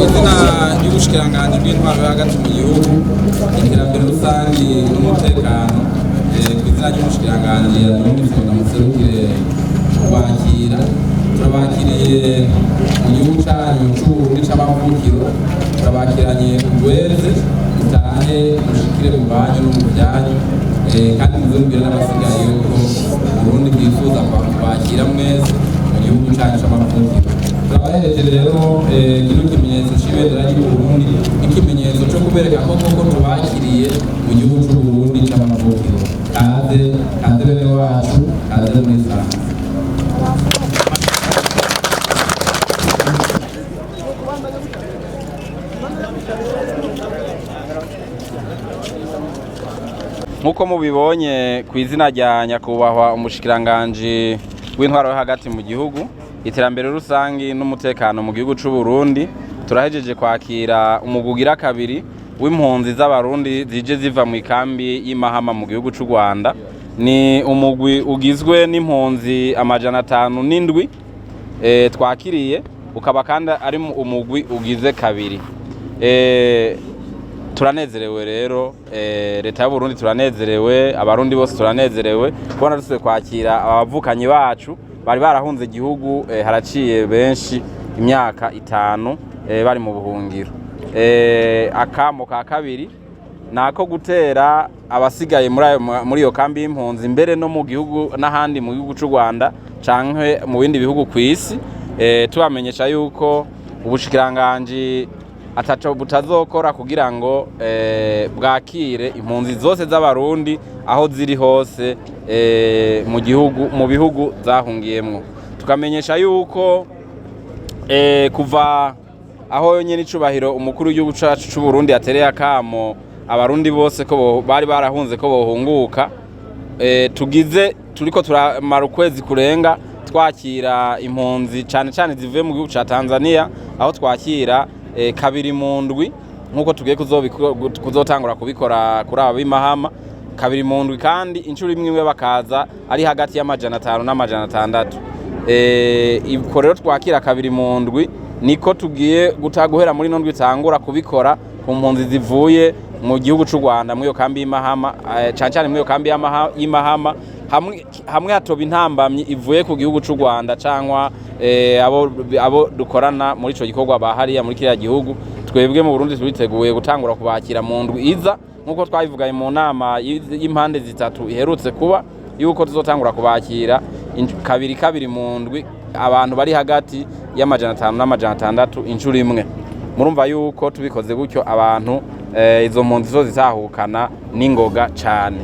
Izina ry'ubushikiranganji bw'intwaro yo hagati mu gihugu, iterambere rusangi n'umutekano, ku izina ry'umushikiranganji yaduhumuriza ngo ndamuserukire kubakira, turabakiriye mu gihugu canyu c'Uburundi c'amavukiro. Turabakiranye urweze, mutahe mushikire mu banyu no mu byanyu, kandi muze mubwire n'abasigaye yuko Uburundi bwifuza kubakira mwese mu gihugu canyu c'amavukiro. Turabahereje rero kino kimenyetso c'ibendera ry'Uburundi, ikimenyetso co kubereka ko koko tubakiriye mu gihugu c'Uburundi c'amavukiro. Kaze, kaze bene wacu, kaze muri sanze. Nk'uko mubibonye, ku izina rya nyakubahwa umushikiranganji w'intwaro yo hagati mu gihugu, iterambere rusangi n'umutekano mu gihugu c'u Burundi, turahejeje kwakira umugwi ugira kabiri w'impunzi z'Abarundi zije ziva mu ikambi y'Imahama mu gihugu c'u Rwanda. Ni umugwi ugizwe n'impunzi 507 twakiriye, ukaba kandi ari umugwi ugize kabiri. Turanezerewe rero, leta y'Uburundi turanezerewe, Abarundi bose turanezerewe kubona dusubiye kwakira abavukanyi bacu bari barahunze igihugu, haraciye benshi imyaka 5 bari mu buhungiro. Akamo ka kabiri nako gutera abasigaye muri iyo kambi y'impunzi, mbere no mu gihugu n'ahandi mu gihugu c'u Rwanda canke mu bindi bihugu kw'isi, tubamenyesha yuko ubushikiranganji ataco butazokora kugira ngo bwakire impunzi zose z'Abarundi aho ziri hose, mu gihugu, mu bihugu zahungiyemwo. Tukamenyesha yuko kuva aho nyene icubahiro umukuru w'igihugu cacu c'u Burundi yatereye akamo Abarundi bose ko bari barahunze ko bohunguka, tugize turiko turamara ukwezi kurenga twakira impunzi, cane cane zivuye mu gihugu ca Tanzania, aho twakira kabiri mu ndwi, nk'uko tugiye kuzotangura kubikora kuri aba b'Imahama kabiri mu ndwi, kandi inshuro imwe imwe bakaza ari hagati y'500 n'600. Iko rero twakira kabiri mu ndwi, niko tugiye guhera muri ino ndwi itangura kubikora ku mpunzi zivuye mu gihugu c'u Rwanda muri iyo kambi y'Imahama, cane cane muri iyo kambi y'Imahama, hamwe hatoba intambamyi ivuye ku gihugu c'u Rwanda cankwa abo dukorana muri ico gikorwa bahariya muri kiriya gihugu. Twebwe mu Burundi turiteguye gutangura kubakira mu ndwi iza, nk'uko twabivuganye mu nama y'impande zitatu iherutse kuba, yuko tuzotangura kubakira kabiri kabiri mu ndwi, abantu bari hagati y'500 n'600 inshuro imwe. Murumva yuko tubikoze gutyo abantu, izo mpunzi zo zitahukana n'ingoga cane.